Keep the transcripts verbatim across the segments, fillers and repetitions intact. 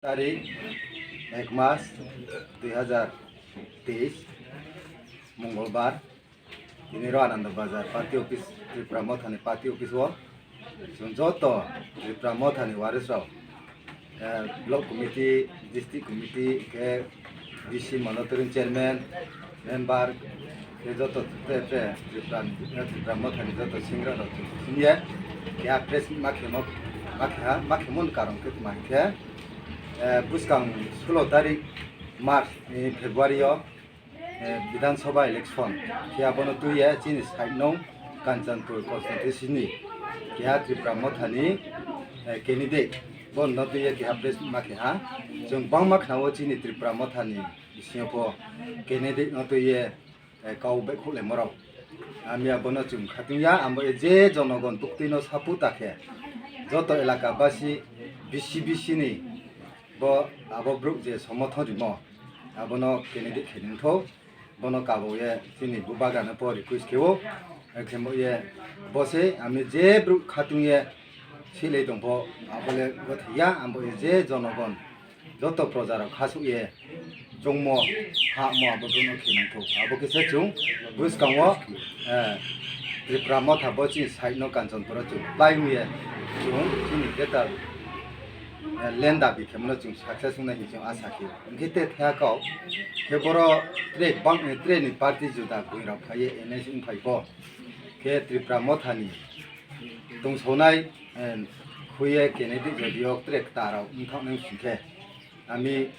Tarik ek mas dui hazar teis, Mongolbar, tini ro Ananda Bazar party office, Tripura Mothani party office o chwng joto Tripura Mothani warisrok, eh, block committee, district committee, khe D C monitoring chairman, member, khe joto te, te Tripura, Tripura Mothani joto singra rok chwng siniya. Khe a press ma khemo, ma khe ha, ma khemo ni karon khe tma khe, eh, bwskang sulo tarik March ni February o, eh, Bidhan Sabha election khe abono twiya chini side nong Kanchanpur constituency ni keha Tripura Mothani, eh, candidate bo no twiya keha press ma khe ha. Chwng bangma khna o chini Tripura Mothani bisingo pho candidate no twiye, eh, kau bai khulai morok. Ami abono chwng khatungya, amo je jonogon buktwino sapu ta khe joto elaka basi B C B C ni bo abo brouh je somothon rimo, abono candidate khe nungtho, bono kabo ye chini bubagrano po request khe o, eh, khe mo ye bo se ami je brouh khatung ye silei tongpho, abole gothiya, amo ye je jonogon joto projarok khasuk ye chongmo, hamo abo bono khe nangtho. Abo khe se chwng bwskango, eh, Tripura Motha bo chini side no Kanchanpur o chwng pai wngye chwng chini greater, eh, land dabi khe mano chwng success wngnai hinwi chwng asa khe. Hwnkhe te thaya kok khe boro tre bang, tre ni party juda buini rok phaiye N S wng phai bo khe Tripura Motha ni tongsawnai, eh, khuye candidate jodi yok tre kwta rok wngthok nai sing khe ami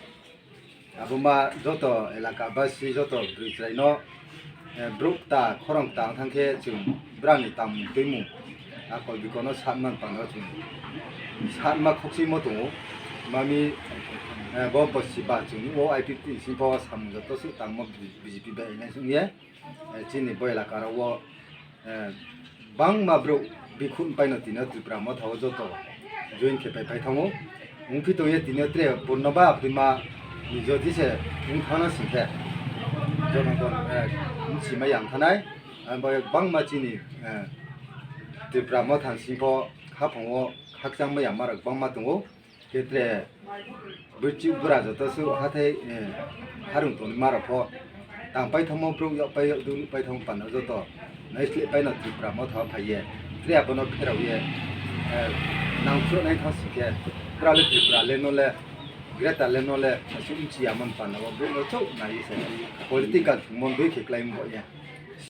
abo ma joto elaka basi joto bwrwi chwraino, eh, brouh kwta khorang kwta wng thang khe chwng brangni tangmung twimung akol bikono satman pano chwng satma khokchimo tongo. Mami, eh, bo bosi ba chwng o I P T ni singkho samung joto se tangmo B J P bai nai wngye. Eh, chini bo elaka rok o, eh, bangma brouh bikhun paino tino Tripura Motha o joto join khe pai pai thango. Wngphi tongye tino tre Purnaba Abdima ni jodi se wng thangna sing khe jonogon, eh, wng sima yang thanai. Ang bo bangma chini, eh, Tripura Motha ni singkho haphang o khakchangma yama rok bangma tongo. Khe tre bwchwk bwra joto se hathai, eh, harung tongwi ma rok pho tang paithangmo brouh yok pai yok duk paithangmo pano joto naisleh paino Tripura Motha o phaiye tre abono pherauye, eh, nangkuknai thang sing khe bwra le Tripura le no le greater le no le aswk wngchi ya man pano o brouh no chouh naiwi se political thwngmung dui khe klai wng bo ya.